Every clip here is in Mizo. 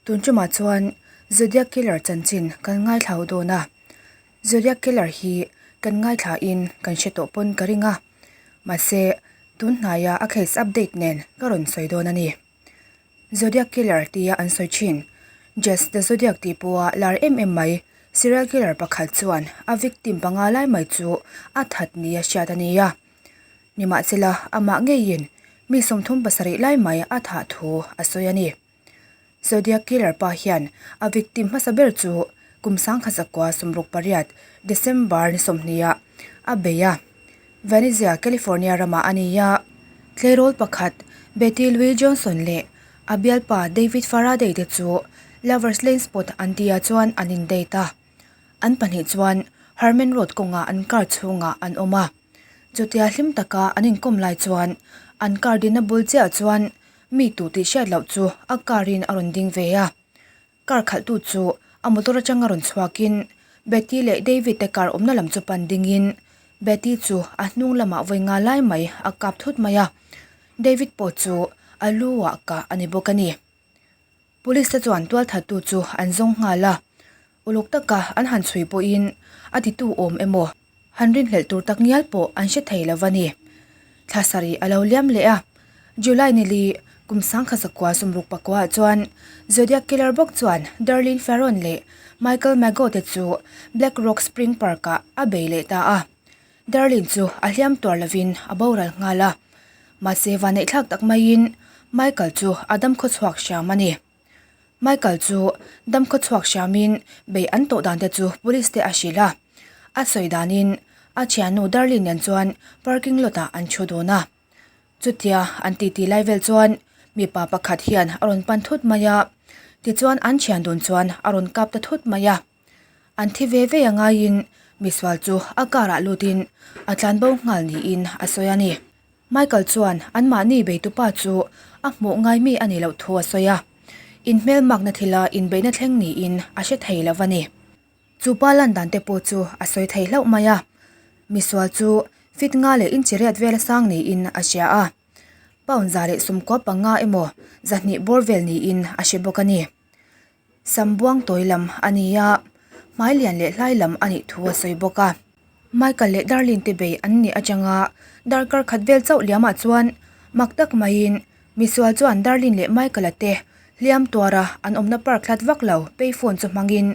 Tun tumah chuan Zodiac Killer chanchin kan ngaithla ho dawn a, Zodiac Killer hi kan ngaithla in kan hre tawh pawn ka ring a, mahse tun hnaia a case update nen ka rawn sawi dawn a ni. Zodiac Killer tia an sawi thin, Jess the Zodiac tih pawha lar em em mai serial killer pakhat chuan a victim panga lai mai chu a that nia hriat a ni a. Nimahsela amah ngeiin mi 37 lai mai a thah thu a sawi a ni. Zodiac Killer pa hian a victim hmasa ber chu kum 1968 December ni 20 ah a bei a. Venezia, California ramah a ni a. Tleirawl pakhat Betty Louie Johnson leh a bialpa David Faraday te chu Lover's Lane spot an tihah chuan an in date a. An pahnih chuan Herman Road kawngah an car chhungah an awm a. Chutia hlim taka an inkawm lai chuan an car dinna bul chiah chuan mi tu tih hriat loh chu a car in a rawn ding ve a. Car khalhtu chu a motor atanga rawn chhuakin Betty leh David te car awmna lam chu pan dingin Betty chu a hnung lamah vawi nga lai mai a kap thut mai a, David pawh chu a lu ah kah a ni bawk a ni. Police te chuan tualthattu chu an zawng nghal a, uluk taka an han chhui pawhin a titu awm emaw Han rinhlelh tur tak ngial pawh an hre thei lo va ni. Thla sarih a lo liam leh a, July nili kum 1969 ah chuan Zodiac Killer bawk chuan Darlene Ferron leh Michael Mageau te chu Black Rock Spring Park ah a bei leh ta a. Darlene chu a hliam tuar lovin a boral nghal a, mahse vanneihthlak tak maiin Michael chu a damkhawchhuak hram a ni. Michael chu damkhaw chhuak hriamin bei an tawh dan te chu police te a hrilh a, a sawi danin a thiannu Darlene nen chuan parking lot ah an thu dun a. Chutia an titi lai vel chuan mipa pakhat hian a rawn pan thut mai a, tichuan an thian dun chuan a rawn kap ta thut mai a. An thi ve ve a ngaiin misual chu a car ah lutin a tlanbo nghal niin a sawi a ni. Michael chuan anmahni beitupa chu a hmuh ngai mi a nih loh thu a sawi a, inhmelmakna thila inbeihna thleng niin a hre thei lo a ni. Chu pa lan dan te pawh chu a sawi thei hlauh mai a, misual chu fit nga leh inchi riat vela sang niin a hria a, pound 115 emaw 200 bawr vel niin a hre bawk a ni. Sam buang tawi lam a ni a, hmai lian leh hlai lam a nih thu a sawi bawk a. Michael leh Darlene te bei an nih atanga darkar khat vel chauh liamah chuan mak tak maiin misual chuan Darlene leh Michael-a te hliam tuara an awmna park hlat vak lo payphone chu hmangin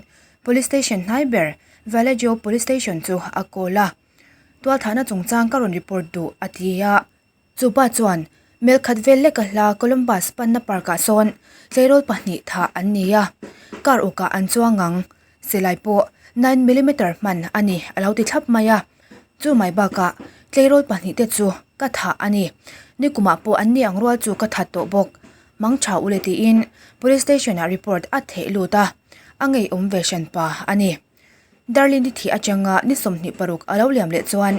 Police Station hnai ber Vallejo Police Station chu a call a. Tualthahna chungchang ka rawn report duh a ti a. Chu pa chuan, Mel khat vel leka hla Columbus panna park ah sawn tleirawl pahnih thah an ni a, car ukah an chuang ang, silai pawh nine millimeter hman a ni a lo ti thlap mai a. Chu mai bakah tleirawl pahnih te chu ka thah a ni, nikumah pawh an ni ang rual chu ka that tawh bawk, mang tha ule tiin police station ah report a theh lut a, a ngeiawm ve hranpa a ni. Darlene thi atanga ni 26 a lo liam leh chuan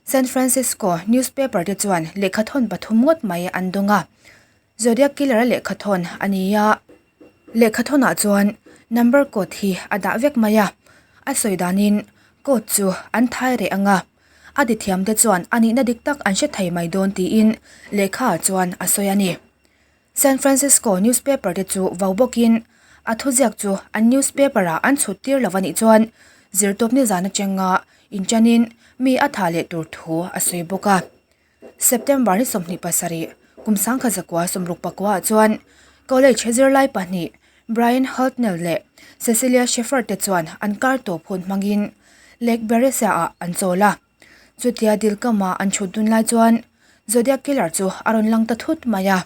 San Francisco newspaper te chuan lehkhathawn pathum ngawt mai an dawng a. Zodiac Killer-a lehkhathawn a ni a, lehkhathawnah chuan number code hi a dah vek mai a, a sawi danin code chu an thai reh ang a, a ti thiamte chuan a nihna dik tak an hre thei mai dawn tiin lehkhaah chuan a sawi a ni. San Francisco newspaper te chu vau bawkin a thuziak chu an newspaper ah an chhut tir lo a nih chuan zirtawp nizan atanga inṭanin mi a thah leh tur thu a sawi bawk a. September ni 27 kum 1969 ah chuan college zirlai pahnih Brian Hultnell leh Cecilia Shepard te chuan an kar tawp hun hmangin Lake Berryessa ah an chawl a. Chutia dil kama an chhut dun lai chuan Zodiac Killer chu a rawn lang ta thut mai a.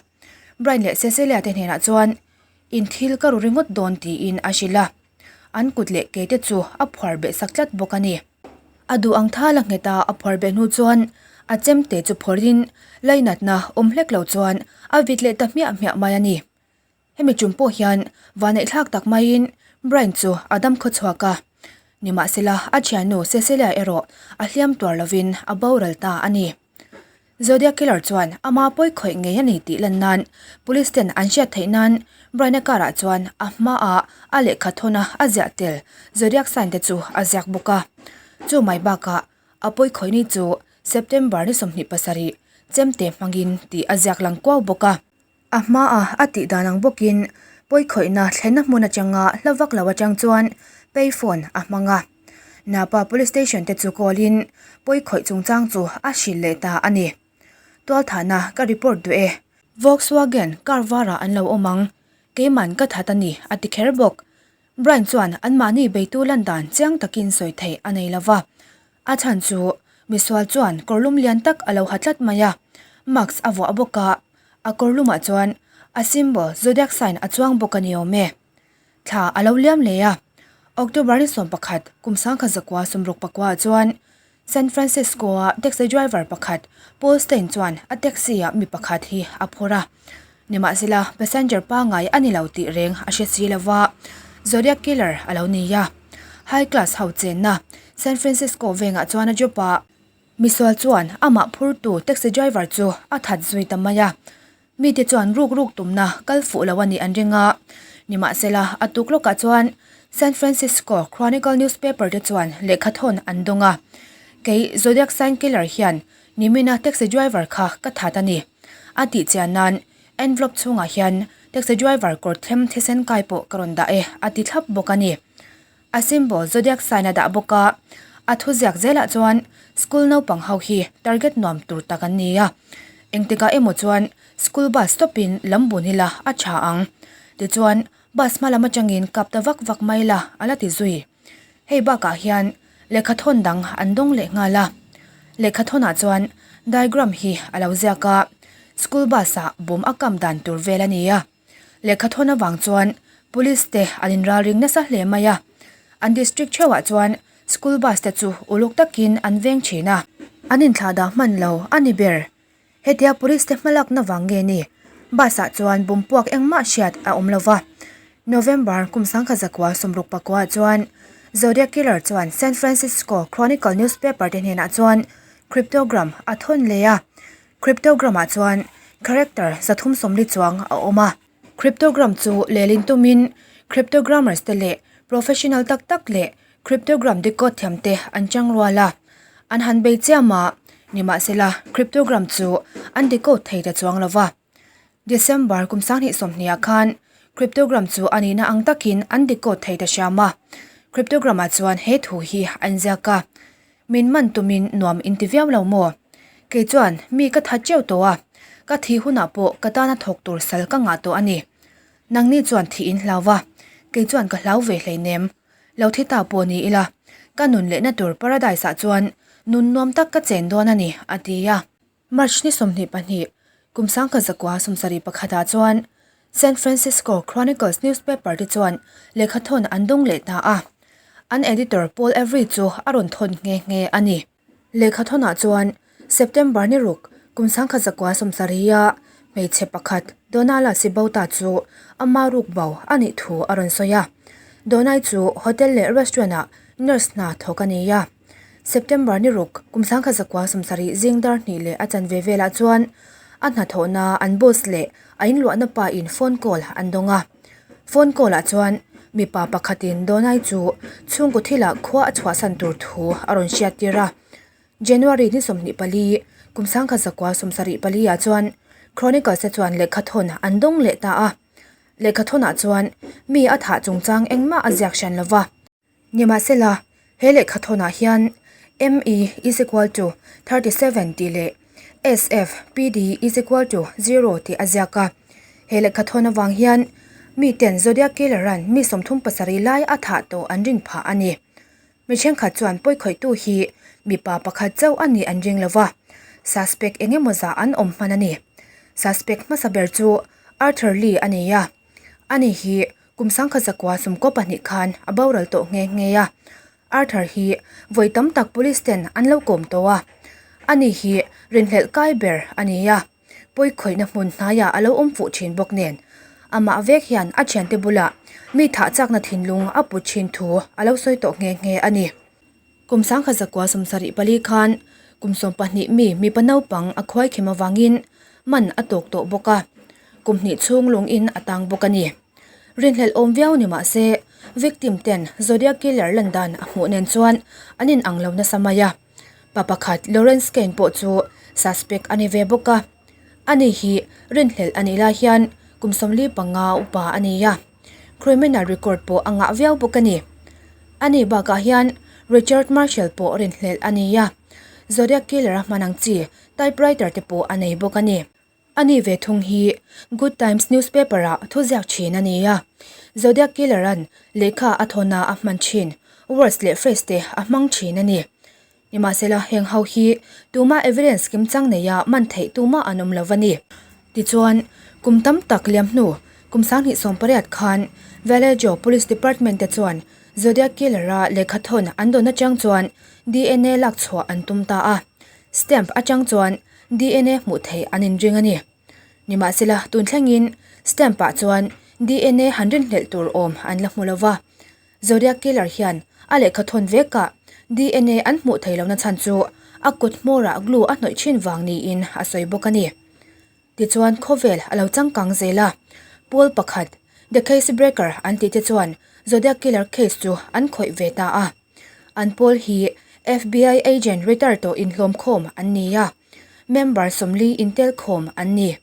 Brian leh Cecilia te hnenah chuan in thil ka ru ringawt dawn tiin a hrilh a. An kut leh ke te chu a phuar beh sak tlat bawk a ni. A duh ang thal a nghet a, a phuar beh hnu chuan a chemte chu phawrhin lainatna awm hlek lo chuan a vit leh ta hmiah hmiah mai a ni. Hemi tum pawh hian vaneihthlak tak maiin Brian chu a dam khaw chhuak a, nimahsela a thiannu Cecilia erawh a hliam tuar lovin a boral ta a ni. Zodiac Killer chuan ama pawi khawih ngei a ni tih lan nan Police ten an hriat theih nan Brian-a car ah chuan a hmaah a lehkha thawn a a ziah tel Zodiac sign te chu a ziak bawk a. Chu mai bakah a pawi khawih ni chu September ni 27 chemte hmangin tih a ziak lang kuau bawk a. A hmaah a tih dan ang bawkin Pawikhawihna thlenna hmun atanga hla vak lo atang chuan payphone a hmang a. Napa Police Station te chu call in pawikhawih chungchang chu a hrilh leh ta a ni. Tualthahna ka report duh e. Volkswagen car varah an lo awm ang. Keiman ka that a ni a ti kher bawk. Brian chuan anmahni beitu lan dan chiang takin sawi theih a nei lo va. A chhan chu misual chuan kawrlum lian tak a lo ha tlat mai a, mask a vuah bawk a, a kawrlumah chuan a symbol zodiac sign a chuang bawk a ni awm e. Thla a lo liam leh a, October ni 11 kum 1960 pakua chuan San Francisco-a taxi driver pakhat Paul Stein chuan a taxi-ah mi pakhat hi a phur a. Nimahsela, passenger pangngai a ni lo tih reng a hre si lova, Zodiac Killer a lo ni a. High class ho chenna San Francisco vengah chuan a job a. Misual chuan amah phurtu taxi driver chu a that zui ta mai a. Mite chuan ruk ruk tumna kal fuh lo a nih an ring a. Nimahsela, a tuk lawkah chuan San Francisco Chronicle newspaper te chuan lehkha thawn an dawng a. Kei Zodiac Sign Killer hian nimina taxi driver kha ka that a ni. A tih chian nan envelope chhungah hian taxi driver kawr them thisen kai pawh ka rawn dah e a ti thlap bawk a ni. A symbol zodiac sign a dah bawk a, a thuziak zelah chuan school naupang ho hi target nuam tur tak an ni a, engtikah emaw chuan school bus stop in lam bun ila a tha ang. Tichuan bus hma lam atangin kap ta vak vak mai la a la ti zui. Hei bakah hian lehkha thawn dang an dawng leh nghal a, lehkha thawnah chuan diagram hi a lo ziak a, school bus ah bawm a kam dan tur vel a ni a. Lehkha thawn avang chuan Police te an inralring nasa hle mai a, an district theuhah chuan school bus te chu uluk takin an veng thin a. An inthlah dah hman lo a ni ber. Hetia Police te hmalakna vang nge ni? Bus ah chuan bumpuak engmah hriat a awm lo va. November kum 1969 chuan Zodiac Killer chuan San Francisco Chronicle newspaper te hnenah chuan cryptogram a thawn leh a. Cryptogram ah chuan character 340 chuang a awm a. Cryptogram chu lehlin tumin cryptogrammers te leh professional tak tak leh cryptogram decode thiam te an chang rual a. An han bei chiam a, nimahsela cryptogram chu an decode thei ta chuang lo va. December kum 2020 ah khan cryptogram chu a nihna ang takin an decode thei ta hriam a. Cryptogram ah chuan he thu hi an ziak a. Min man tumin nuam in ti viau lo maw? Kei chuan mi ka tha teuh tawh a, ka thih hunah pawh ka tana thawk tur sal ka ngah tawh a ni. Nangni chuan thih in hlau va, kei chuan ka hlau ve hleinem. Lo thi ta pawh ni ila, ka nun lehna tur paradise ah chuan nun nuam tak ka chen dawn a ni, a ti a. March ni 22, kum 1971 ah chuan San Francisco Chronicles newspaper te chuan lehkha thawn an dawng leh ta a. An editor Paul Avery chu a rawn thawn nghe nghe a ni. Lehkha thawnah chuan September ni ruk, kum 1970 a hmeichhe pakhat Donala Sibota chu ama ruk bo a nih thu a rawn sawi a. Donai chu hotel leh restaurant ah nurse hna thawk a ni a. September ni ruk, kum 1970 zing dar hnih leh a chanve velah chuan a hnathawhna an boss leh a inluahna pa in phone call an dawng a. Phone call ah chuan mipa pakhatin Donai chu chhungkaw thilah khua a chhuahsan tur thu a rawn hriattir a. January ni 24, kum 1974 ah chuan Chronicles te chuan lehkha thawn an dawng leh ta a. Lehkha thawnah chuan mi a thah chungchang engmah a ziak hran lova. Nimahsela, he lehkha thawnah hian ME is equal to 37 tih leh SF PD is equal to zero tih a ziak a. He lehkha thawn avang hian miten Zodiac Killer-a'n mi 37 lai a thah tawh an rin phah a ni. Mi thenkhat chuan pawikhawihtu hi mipa pakhat chauh a nih an ring lo va, suspect eng emaw zah an awm hman a ni. Suspect hmasa ber chu Arthur Lee a ni a, ani hi Kum 1992 khan a boral tawh nghe nghe a, Arthur hi vawi tam tak police ten an lo kawm tawh a, ani hi rinhlelh kai ber a ni a, pawikhawihna hmun hnaiah a lo awm fuh thin bawk nen, amah vek hian a thiante bulah mi thah chakna thinlung a put thin thu a lo sawi tawh nghe nghe a ni. Kum 1974 khan kum 12 mi mipa naupang a khuaikhem avangin man a tawk tawh bawk a, kum hnih chhung lungin a tang bawk a ni. Rinhlelh awm viau ni mah se, victim ten Zodiac Killer lan dan a hmuh nen chuan an inang lo nasa mai a. Pa pakhat Lawrence Kane pawh chu suspect a ni ve bawk a. Ani hi rinhlelh a nih lai hian kum 45 upa a ni a, criminal record pawh a ngah viau bawk a ni. Ani bakah hian Richard Marshall pawh rinhlelh a ni a, Zodiac Killer a hman ang chi typewriter te pawh a nei bawk a ni. Ani ve thung hi Good Times newspaper ah thuziak thin a ni a, Zodiac Killer an lehkha a thawna a hman thin words leh phrase te a hmang thin a ni. Nimahsela heng ho hi tumah evidence kimchang neia man theih tumah an awm lo a ni. Tichuan, kum tam tak liam hnu kum 2018 khan Vallejo Police Department te chuan Zodiac Killer a lehkha thawn an dawn atang chuan DNA lak chhuah an tum ta a. Stamp atang chuan DNA hmuh theih an inring a ni. Nimahsela, tun thlengin stamp ah chuan DNA han rinhlelh tur awm an la hmu lo va. Zodiac Killer hian a lehkha thawn vekah DNA an hmuh theih lohna chhan chu a kut hmawrah glue a hnawih thin vang niin a sawi bawk a ni. Tichuan khawvel a lo changkang zel a, pawl pakhat The Case Breaker an tih te chuan Zodiac Killer case chu an khawih ve ta a. An pawl hi FBI agent retire tawh inhlawmkhawm an ni a, member 40 intelkhawm an ni.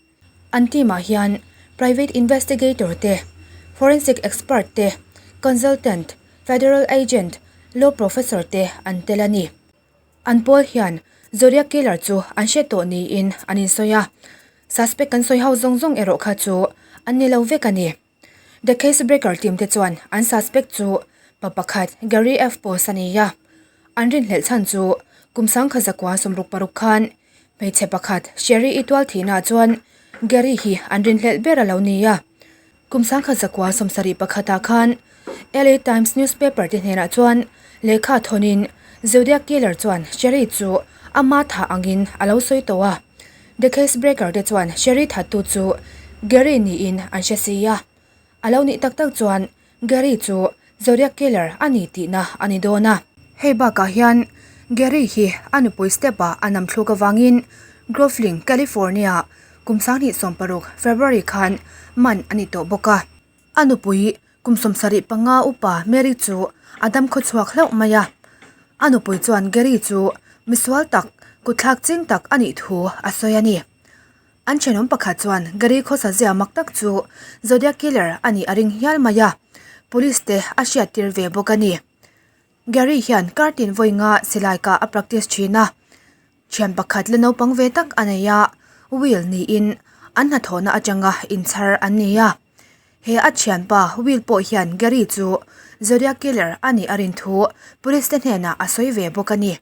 An team ah hian private investigator te, forensic expert te, consultant, federal agent, law professor te an tel a ni. An pawl hian Zodiac Killer chu an hre tawh niin an insawi a, suspect kan sawi ho zawng zawng erawh kha chu an ni lo vek a ni. The Case Breaker team te chuan an suspect chu pa pakhat Gary F. Post a ni a, an rinhlelh chhan chu kum 1966 khan hmeichhe pakhat Sherry i tual thihnaah chuan Gary hi an rinhlelh ber a lo ni a. Kum 1971 ah khan LA Times newspaper te hnenah chuan lehkha thawnin Zodiac Killer chuan Sherry chu ama thah angin a lo sawi tawh a. The Case Breaker te chuan Sherry thattu chu Gary niin an hre si a. A lo nih tak tak chuan Gary chu Zodiac Killer a ni tihna a ni dawn a. Hei bakah hian Gary hi a nupui step ah a nam thluk avangin Groveling, California kum 2016 February khan man a ni tawh bawk a. A nupui kum 75 upa Mary chu a dam khawchhuak hlauh mai a. A nupui chuan Gary chu misual tak, kutthlak ching tak a nih thu a sawi a ni. An thenawm pakhat chuan Gary khawsa zia mak tak chu Zodiac Killer a nih a ring hial mai a, police te a hriattir ve bawk a ni. Gary hian kar tin vawi nga silai kah a practice thin a, thian pakhat la naupang ve tak a nei a, Will niin an hnathawhna atanga inchhar an ni a. He a thianpa Will pawh hian Gary chu Zodiac Killer a nih a rin thu police te hnenah a sawi ve bawk a ni.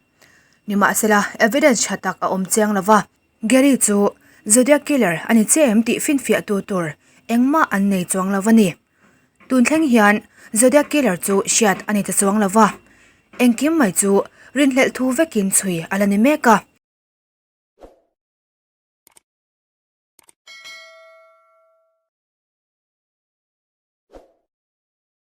Nimahsela, evidence tha tak a awm chiang lova. Gary chu Zodiac Killer a ni chiah em tih finfiah tu tur engmah an nei chuang lo a ni. Tun thleng hian Zodiac Killer chu hriat a ni ta chuang lo va, engkim mai chu rinhlelh thu vekin chhui a la ni mek a.